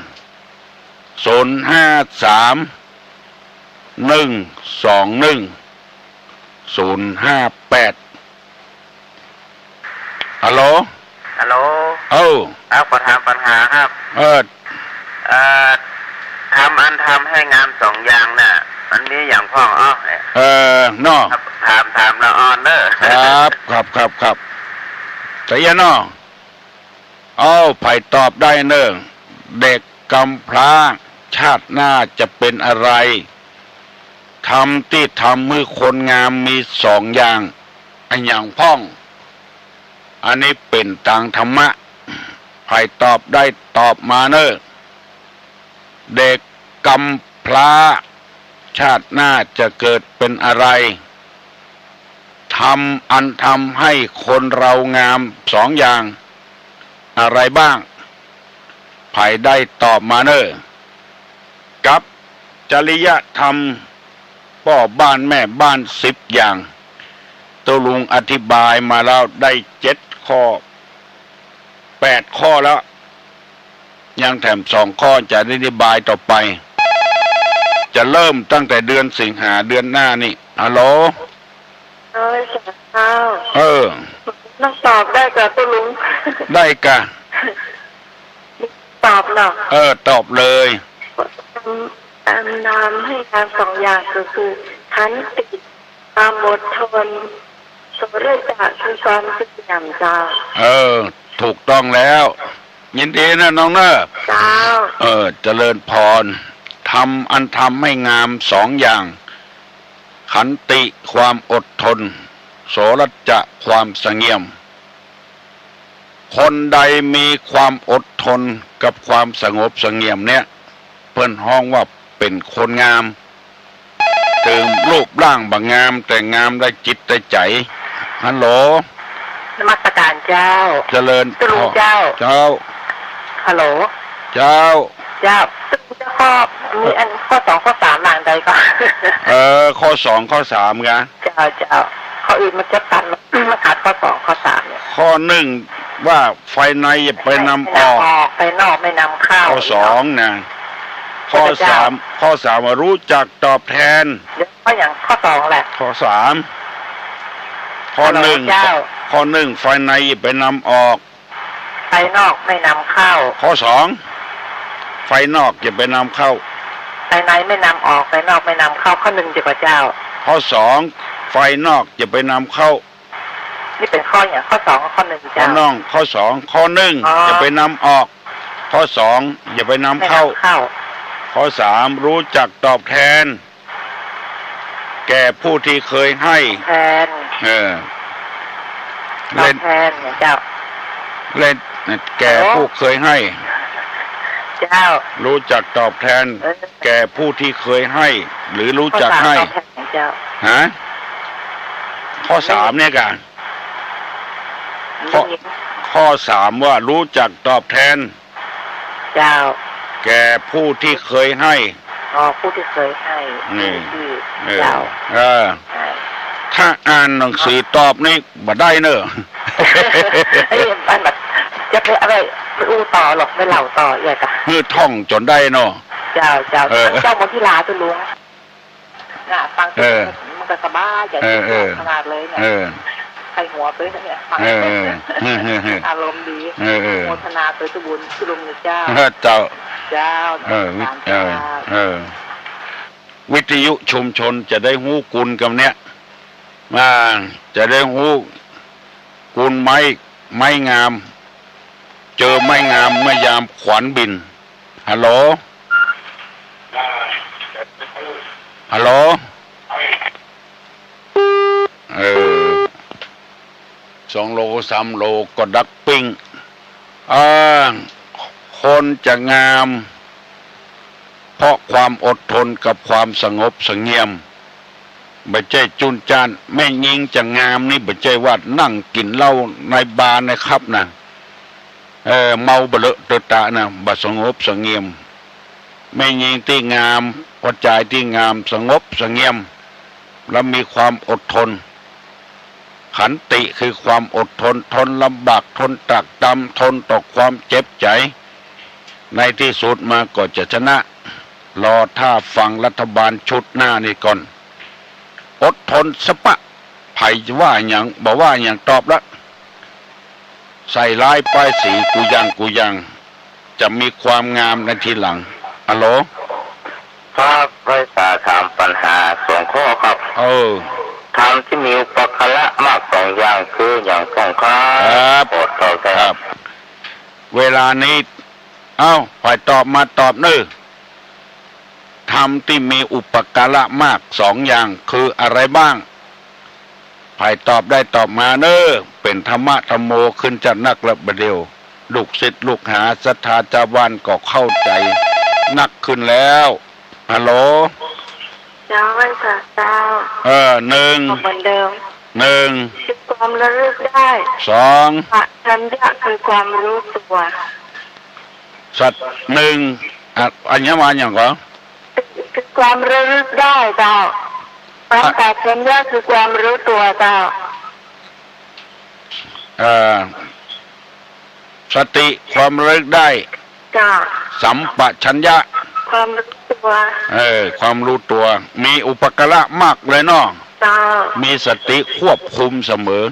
ศูนย์ห้าสาม หนึ่งสองหนึ่ง ศูนย์ห้าแปด ฮัลโหล ฮัลโหล เอ้า ครับ ขอถามปัญหาครับ เออ เอ่อ ทำอันทำให้งามสองอย่างน่ะ มันมีอย่างพ่องอ้อ เออ เนาะ ครับ ถาม ถามละอ่อนเน่อ ครับ ครับ ครับ ครับ แต่เอี้ยเนาะ เอ้า ใผตอบได้เน่อ เด็กกำพร้า ชาติหน้าจะเป๋นอะไร ทำตี้ทำหื้อคนงามมีสองอย่าง อะหยังพ่อง อันนี้เป๋นตางธรรมะ ใผตอบได้ตอบมาเน่อ เด็กกำพร้า ชาติหน้าจะเกิดเป๋นอะไร ทำอันทำให้คนเรางามสองอย่าง อะไรบ้าง ใผได้ตอบมาเน่อ กับจริยธรรมป้อบ้านแม่บ้านสิบอย่าง ตุ๊ลุงอธิบายมาแล้วได้เจ็ดข้อ แปดข้อแล้ว ยังแถมสองข้อจะได้อธิบายต่อไป จะเริ่มตั้งแต่เดือนสิงหาเดือนหน้านี่ ฮัลโหล เอ้ย เจ้า เออ ต้องตอบได้ก่ะตุ๊ลุง ได้ก่ะ ตอบเนาะ เออ ตอบเลย อันทำให้งามสองอย่างก็คือ ขันติ ความอดทน โสรจะคือความเสงี่ยมเจ้า เออ ถูกต้องแล้ว ยินดีนะน้องเน่อ เจ้า เออ เจริญพร ทำอันทำให้งามสองอย่าง ขันติความอดทน โสรจะความเสงี่ยม คนใดมีความอดทนกับความสงบเสงี่ยมเนี่ย เปิ้นฮ้องว่าเป๋นคนงาม เถิงรูปร่างบ่งาม แต่งามได้จิตได้ใจ๋ ฮัลโหล นมัสการเจ้า เจริญตุ๊ลุงเจ้า เจ้า ฮัลโหล เจ้า เจ้า ตุ๊ลุงเจ้า ข้อ มีอันข้อสองข้อสามหลังใดก่อ เออ ข้อสองข้อสามกะ เจ้า เจ้า ข้ออื่นมันจะตัน มันขาดข้อสองข้อสามเนี่ย ข้อหนึ่งว่าภายในอย่าไปนำออก ภายนอกไม่นำเข้า ข้อสองนะ ข้อสาม ข้อสามว่ารู้จักตอบแทน เดี๋ยวข้ออย่างข้อสองแหละ ข้อสาม ข้อหนึ่ง ฮัลโหลเจ้า ข้อหนึ่งภายในอย่าไปนำออก ภายนอกไม่นำเข้า ข้อสอง ภายนอกอย่าไปนำเข้า ภายในไม่นำออก ภายนอกไม่นำเข้า ข้อหนึ่งดีกว่าเจ้า ข้อสอง ภายนอกอย่าไปนำเข้า นี่เป๋นข้อหยัง ข้อสอง ข้อหนึ่ง ข้อ เจ้า นอก ข้อสอง ข้อหนึ่ง อ๋อ อย่าไปนำออก ข้อสอง อย่าไปนำเข้า ไม่นำเข้า ข้อสาม รู้จักตอบแทน แก่ผู้ที่เคยให้ แทน เออ ตอบแทนเนี่ยเจ้า เล่น แก่ผู้เคยให้ เจ้า รู้จักตอบแทน เออ แก่ผู้ที่เคยให้ หรือรู้จักให้ ข้อสามตอบแทนเนี่ยเจ้า ฮะ ข้อสามเนี่ยกะ ข้อ ข้อสามว่ารู้จักตอบแทน เจ้า แก่ผู้ที่เคยให้ อ๋อ ผู้ที่เคยให้ อืม ผู้ที่ เออ เจ้า เออ ใช่ ถ้าอ่านหนังสือตอบนี่บ่ได้เนอะ เอ้ย มันแบบ จะไปอะไร ไปอู้ต่อหรอก ไปเล่าต่อ อย่ากะ หื้อท่องจ๋นได้เนาะ เจ้า เจ้า เออ เจ้ามนทิลา ตุ๊ลุง น่ะ ฟัง เออ มันก็สบายใจ๋ เออ เออ ขนาดเลยเนี่ย เออ ใค่หัวไปเนี่ย ฟัง เออ เออ เออ เออ เออ อารมณ์ดี เออ เออ โมทนาโตตุ๊บุญตุ๊ลุงนะเจ้า เออ เจ้า เจ้า เออ วิ เจ้า เออ เออ วิทยุชุมชนจะได้ฮู้กุณกำเนี้ย อ่า จะได้ฮู้กุณไม้ ไม้งาม เจอไม้งามเมื่อยามขวัญบิน ฮัลโหล ฮัลโหล เออ สองโลสามโลก็ดักปิ้ง เออ คนจะงาม เพราะความอดทนกับความสงบเสงี่ยม บ่ใจ้จุนจ้าน แม่ญิงจะงามนี่บ่ใจ้ว่านั่งกิ๋นเหล้าในบาร์ในคลับนะ เออ เมาบ่เลอะเตอะตะนะ บ่สงบเสงี่ยม แม่ญิงตี้งาม หัวใจ๋ตี้งาม สงบเสงี่ยม และมีความอดทน ขันติคือความอดทน ทนลำบาก ทนตรากตรำ ทนต่อความเจ็บใจ๋ ในตี้สุดมาก็จะชนะ รอถ้าฟังรัฐบาลชุดหน้านี่ก่อน อดทนสะปะ ใผว่าหยัง บ่ว่าหยัง ตอบละ ใส่ร้ายป้ายสีกู้อย่างกู้อย่าง จะมีความงามในทีหลัง ฮัลโหล ครับ ไหว้สาถามปัญหาสองข้อครับ เออ ธรรมตี้มีอุปการะมากสองอย่างคือหยังพ่องครับ ครับ โปรดตอบแต๊ ครับ เวลานี้ เอ้า ใผตอบมาตอบเน่อ ธรรมตี้มีอุปการะมากสองอย่างคืออะไรบ้าง ใผตอบได้ตอบมาเน่อ เป๋นธรรมะธัมโมขึ้นจะนักละบ่าเดี่ยว ลูกศิษย์ลูกหาศรัทธาจาวบ้านก็เข้าใจ๋นักขึ้นแล้ว ฮัลโหล เจ้า ไหว้สาเจ้า เออ หนึ่ง เหมือนเดิม หนึ่ง คือความระลึกได้ สอง สัมปชัญญะคือความรู้ตัว สัตว์ หนึ่ง อ่ะ อันนี้ว่าหยังก่อ คือความระลึกได้เจ้า ความสัมปชัญญะคือความรู้ตัวเจ้า เอ่อ สติความระลึกได้ เจ้า สัมปชัญญะ ความรู้ตัว เออ ความรู้ตัว มีอุปการะมากเลยเนาะ เจ้า มีสติควบคุมเสมอ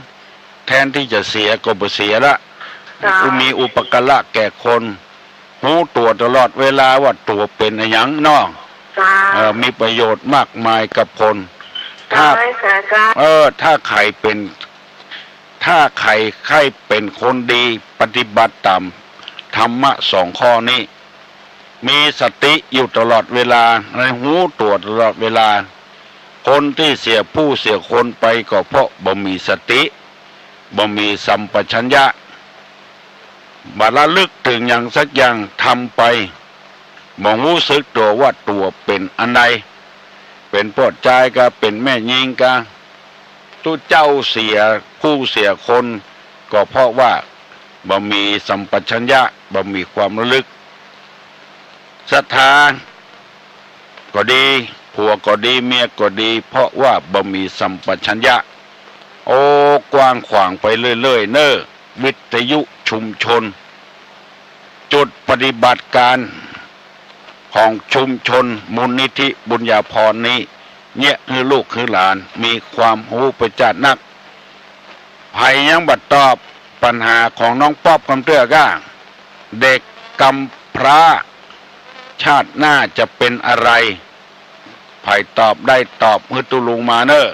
แทนตี้จะเสียก็บ่เสียละ เจ้า มีอุปการะแก่คน ฮู้ตั๋วตลอดเวลาว่าตั๋วเป๋นอะหยังเนาะ เจ้า เออ มีประโยชน์มากมายกับคน ถ้า เจ้า เออ ถ้าใผเป๋น ถ้าใผใค่เป๋นคนดี ปฏิบัติต๋ามธรรมะสองข้อนี้ มีสติอยู่ตลอดเวลา และฮู้ตั๋วตลอดเวลา คนตี้เสียผู้เสียคนไปก็เพราะบ่มีสติ บ่มีสัมปชัญญะ บ่ระลึกเถิงหยังสักอย่าง ทำไป บ่ฮู้สึกตั๋วว่าตั๋วเป๋นอันใด เป๋นป้อจายกา เป๋นแม่ญิงกา ตุ๊เจ้าเสียผู้เสียคน ก็เพราะว่าบ่มีสัมปชัญญะ บ่มีความระลึก ศรัทธาก็ดี ผัวก็ดี เมียก็ดี เพราะว่าบ่มีสัมปชัญญะ โอ้ กว้างขวางไปเรื่อยๆ เน่อ วิทยุชุมชน จุดปฏิบัติการของชุมชนมูลนิธิบุญญาภรณ์นี้ เยียะหื้อลูกหื้อหลานมีความฮู้ไปจ๊าดนัก ใผยังบ่ตอบปัญหาของน้องป๊อปกำเตื้อกา เด็กกำพร้า ชาติหน้าจะเป็นอะไร ใผตอบได้ตอบหื้อตุ๊ลุงมาเน่อ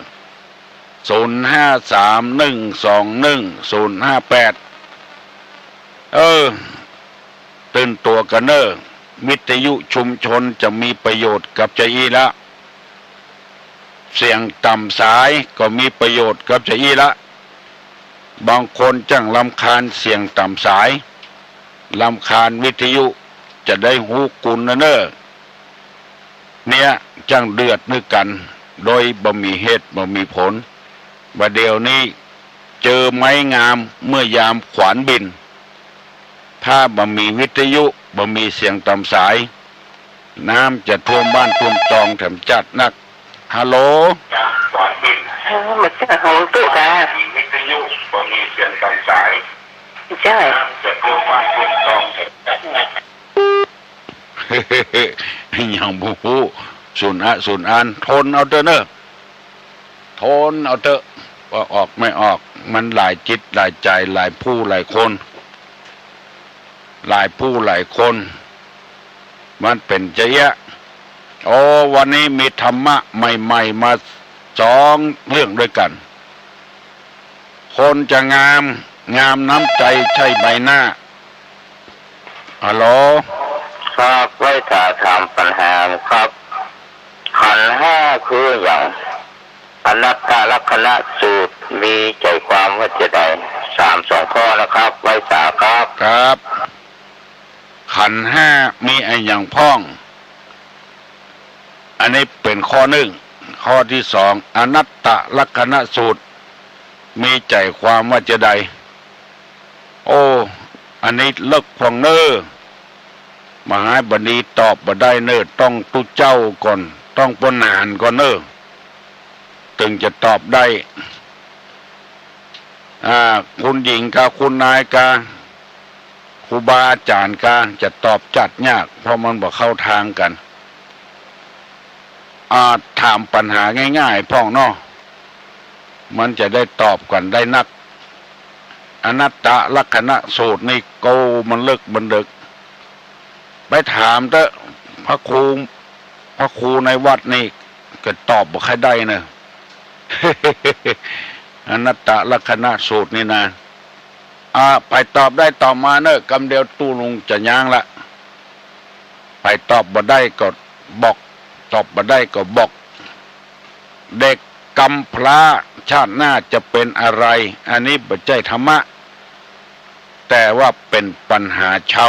ศูนย์ห้าสาม หนึ่งสองหนึ่ง ศูนย์ห้าแปด เออ ตื่นตั๋วกั๋นเน่อ วิทยุชุมชนจะมีประโยชน์กับจาอี้ละ เสียงต่ำสายก็มีประโยชน์กับจาอี้ละ บางคนจั้งรำคาญเสียงต่ำสาย รำคาญวิทยุ จะได้ฮู้กุณนะเน่อ เนี่ย จั้งเดือดนึกกั๋น โดยบ่มีเหตุบ่มีผล บ่าเดี่ยวนี้ เจอไม้งามเมื่อยามขวานบิ่น ถ้าบ่มีวิทยุ บ่มีเสียงต่ำสาย น้ำจะท่วมบ้านท่วมจองแถมจัดนัก ฮัลโหล เออ มาจากห้องตู้กา เจ้า ยังบ่ฮู้ สุนอะสุนอัน ทนเอาเต๊อะเน่อ ทนเอาเต๊อะ ว่าออกไม่ออก มันหลายจิตหลายใจ๋ หลายผู้หลายคน หลายผู้หลายคน มันเป๋นจาอี้ โอ้ วันนี้มีธรรมะใหม่ๆ มาสองเรื่องด้วยกั๋น คนจะงาม งามน้ำใจ๋ใช่ใบหน้า ฮัลโหล ครับ ไหว้สาถามปัญหาครับ ขันธ์ห้าคืออะหยัง อนัตตลักษณสูตรมีใจ๋ความว่าจาใด ถามสองข้อนะครับ ไหว้สาครับ ครับ ขันธ์ห้ามีอะหยังพ่อง อันนี้เป๋นข้อนึ่ง ข้อตี้สอง อนัตตลักษณสูตร มีใจ๋ความว่าจาใด โอ้ อันนี้เลิกพ่องเน่อ มหาบดีตอบบ่ได้เน่อ ต้องตุ๊เจ้าก่อน ต้องป้อหนานก่อนเน่อ ตึงจะตอบได้ อ่า คุณหญิงกา คุณนายกา ครูบาอาจ๋ารย์กา จะตอบจัดยาก เพราะมันบ่เข้าตางกั๋น อ่า ถามปัญหาง่ายๆ พ่องเนาะ มันจะได้ตอบกั๋นได้นัก อนัตตลักษณสูตรนี่ โก้ มันเลิกมันเดิก ไปถามเต๊อะ พระครู พระครูในวัดนี่ก็ตอบบ่ใค่ได้เน่อ อนัตตลักษณสูตรนี่นะ อ่า ใผตอบได้ตอบมาเน่อ กำเดียวตุ๊ลุงจะย้างละ ใผตอบบ่ได้ก็บอก ตอบบ่ได้ก็บอก เด็กกำพร้าชาติหน้าจะเป๋นอะไร อันนี้บ่ใจ้ธรรมะ แต่ว่าเป๋นปัญหาเชา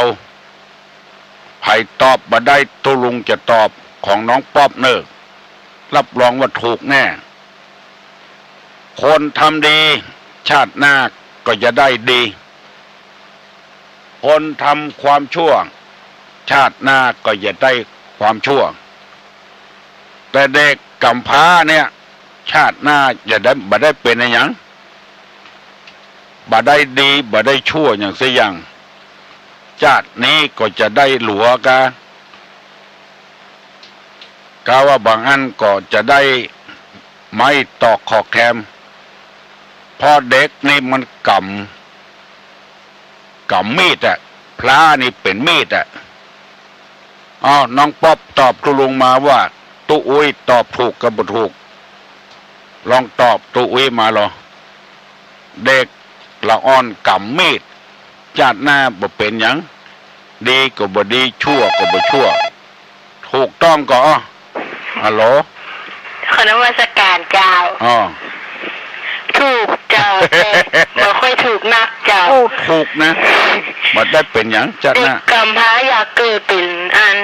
ใผตอบบ่ได้ตุ๊ลุงจะตอบของน้องป๊อปเน่อ รับรองว่าถูกแน่ คนทำดีชาติหน้าก็จะได้ดี คนทำความชั่วชาติหน้าก็จะได้ความชั่ว แต่เด็กกำพร้าเนี่ย ชาติหน้าจะได้ บ่ได้เป๋นอะหยัง บ่ได้ดี บ่ได้ชั่วหยังสักอย่าง ชาตินี้ก็จะได้หลัวกา กาว่าบางอันก็จะได้ไม้ตอกขอกแคม เพราะเด็กนี่มันกำ กำมีดอะ พร้านี่เป๋นมีดอะ อ้าว น้องป๊อปตอบตุ๊ลุงมาว่า ตุ๊อุ๊ยตอบถูกกับบ่ถูก ลองตอบตุ๊อุ๊ยมาลอ เด็กละอ่อนกำมีด ชาติหน้าบ่เป๋นหยัง ดีก็บ่ดี ชั่วก็บ่ชั่ว ถูกต้องก่อ ฮัลโหล ขอนมัสการเจ้า อ้อ ถูกเจ้า แต่บ่ค่อยถูกนักเจ้า โอ้ ถูกนะ บ่ได้เป๋นหยัง ชาติหน้า เด็กกำพร้าอยากเกิดเป๋นอัน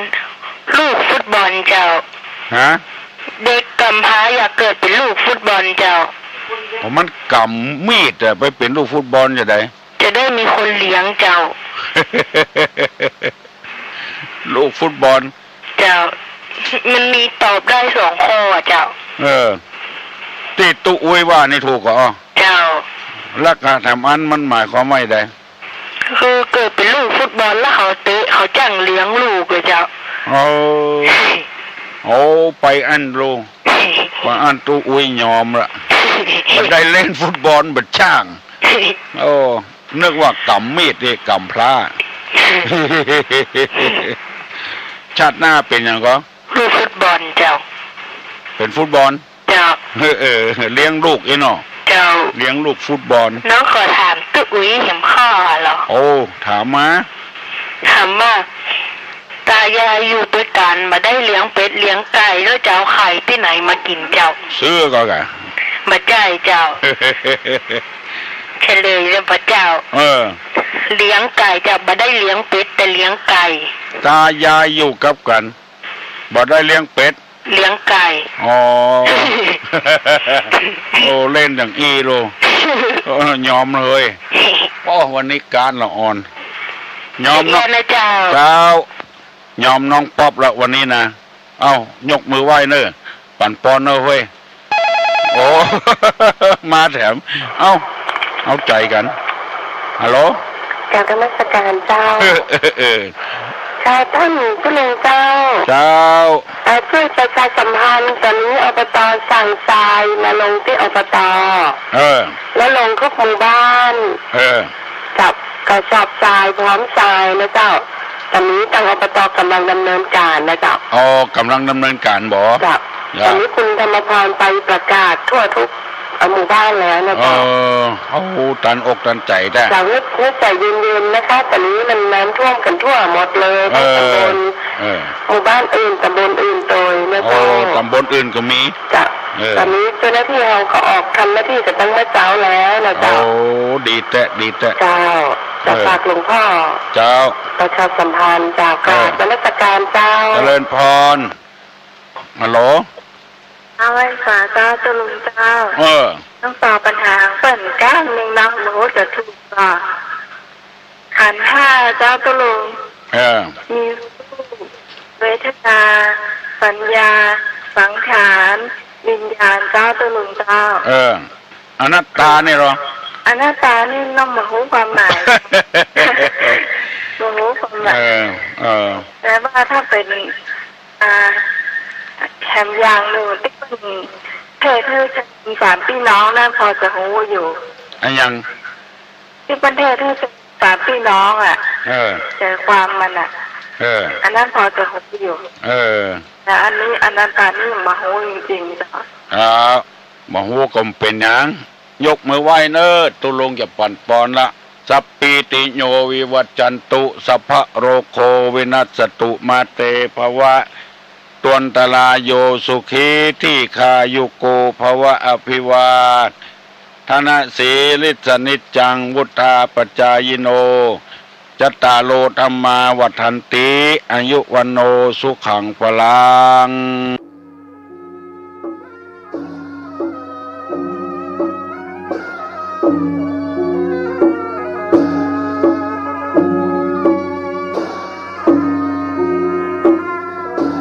ลูกฟุตบอลเจ้า ฮะ เด็กกำพร้าอยากเกิดเป๋นลูกฟุตบอลเจ้า เพราะมันกำมีดอะ ไปเป๋นลูกฟุตบอลจะได้ จะได้มีคนเลี้ยงเจ้า ลูกฟุตบอล เจ้า มันมีตอบได้สองข้ออะเจ้า เออ ตี้ตุ๊อุ๊ยว่านี่ถูกก่อ เจ้า แล้วกาทำอันมันหมายความว่าใด คือเกิดเป๋นลูกฟุตบอลแล้วเขาเตะ เขาจ้างเลี้ยงลูกเลยเจ้า โอ้ โอ้ ไปอั้นลูก ว่าอั้นตุ๊อุ๊ยยอมละ บ่ได้เล่นฟุตบอลบ่จ้าง โอ้ นึกว่ากำมีดนี่กำพร้า ชาติหน้าเป๋นหยังก่อ ลูกฟุตบอลเจ้า เป๋นฟุตบอล เ เจ้า เออ เออ เลี้ยงลูกอี้เนาะ เจ้า เลี้ยงลูกฟุตบอล น้องขอถามตุ๊อุ๊ยแหมข้อละ โอ้ ถามมา ถามว่า ตายายอยู่ตวยกั๋น บ่ได้เลี้ยงเป็ดเลี้ยงไก่ แล้วจะเอาไข่ตี้ไหนมากิ๋นเจ้า ซื้อก็กะ บ่ใจ้เจ้า เฉลยเลยบ่เจ้า เออ เลี้ยงไก่เจ้า บ่ได้เลี้ยงเป็ดแต่เลี้ยงไก่ ตายายอยู่กับกั๋น บ่ได้เลี้ยงเป็ด เลี้ยงไก่ อ๋อ โอ้ เล่นอย่างอี้โล เออ ยอมเลย โอ้ วันนี้ก๊านละอ่อน ยอมเนาะ เยี่ยมนะเจ้า เจ้า ยอมน้องป๊อปละวันนี้นะ เอ้า ยกมือไหว้เน่อ ปั๋นปอนเน่อเฮ้ย โอ้ มาแถม เอ้า เอาใจ๋กั๋น ฮัลโหล กราบนมัสก๋านเจ้า เออ เออ เออ เจ้า ต้านตุ๊ลุงเจ้า เจ้า เอ่อ จ้วยประชาสัมพันธ์ ต๋อนนี้ อบต. สั่งทรายมาลงตี้ อบต. เออ แล้วลงทุกหมู่บ้าน เออ กับกระสอบทรายพร้อมทรายนะเจ้า ต๋อนนี้ตาง อบต. ก๋ำลังดำเนินก๋านนะเจ้า อ๋อ ก๋ำลังดำเนินก๋านบ่ เจ้า เจ้า ต๋อนนี้คุณธรรมพรไปประกาศทั่วทุก เอ่อ หมู่บ้านแล้วนะเจ้า เออ เอาตันอกตันใจ๋แต๊ เจ้า นึก นึกใจ๋เย็นๆ นะคะ ต๋อนนี้มันน้ำท่วมกั๋นทั่วหมดเลย เออ ตำบล เออ หมู่บ้านอื่น ตำบลอื่นโตยนะเจ้า โอ้ ตำบลอื่นก็มี เจ้า เออ ต๋อนนี้เจ้าหน้าตี้เฮาก็ออกทำหน้าตี้กั๋นตั้งเมื่อเจ๊าแล้วนะเจ้า โอ้ ดีแต๊ ดีแต๊ เจ้า จะ เออ ฝากหลวงพ่อ เจ้า ประชาสัมพันธ์ เจ้า เออ กราบนมัสก๋านเจ้า เจริญพร ฮัลโหล เอาไว้สาเจ้าตุ๊ลุงเจ้า เออ ต้องตอบปัญหาเปิ้นก้านนึ่งเนาะ บ่ฮู้จะถูกบ่ ขันธ์ห้าเจ้าตุ๊ลุง เออ มีรูป เวทนา สัญญา สังขาร วิญญาณ เจ้าตุ๊ลุงเจ้า เออ อนัตตานี่เหรอ อนัตตานี่น้องบ่ฮู้ความหมาย บ่ฮู้ความหมาย เออ เออ แต่ว่าถ้าเป๋น อ่า แถมอย่างนึ่งตี้เปิ้นเทศน์หื้อสามปี้น้องนั้นพอจะฮู้อยู่ อะหยัง ตี้เปิ้นเทศน์หื้อสามปี้น้องอะ เออ ใจ๋ความมันอะ เออ อันนั้นพอจะฮู้อยู่ เออ แต่อันนี้อนัตตานี่บ่ฮู้จริงๆ เจ้า อ่า บ่ฮู้ก็บ่เป๋นหยัง ยกมือไหว้เน่อ ตุ๊ลุงจะปั๋นปอนละ สัพพีติโยวิวัชชันตุ สัพพะโรโควินัสสตุ มาเตภวัตวันตราโย สุขีทีฆายุโกภวะ อภิวาทนสีลิสสะนิจจัง วุฑฒาปจายิโน จัตตาโร ธัมมา วัฑฒันติ อายุ วัณโณ สุขัง พลัง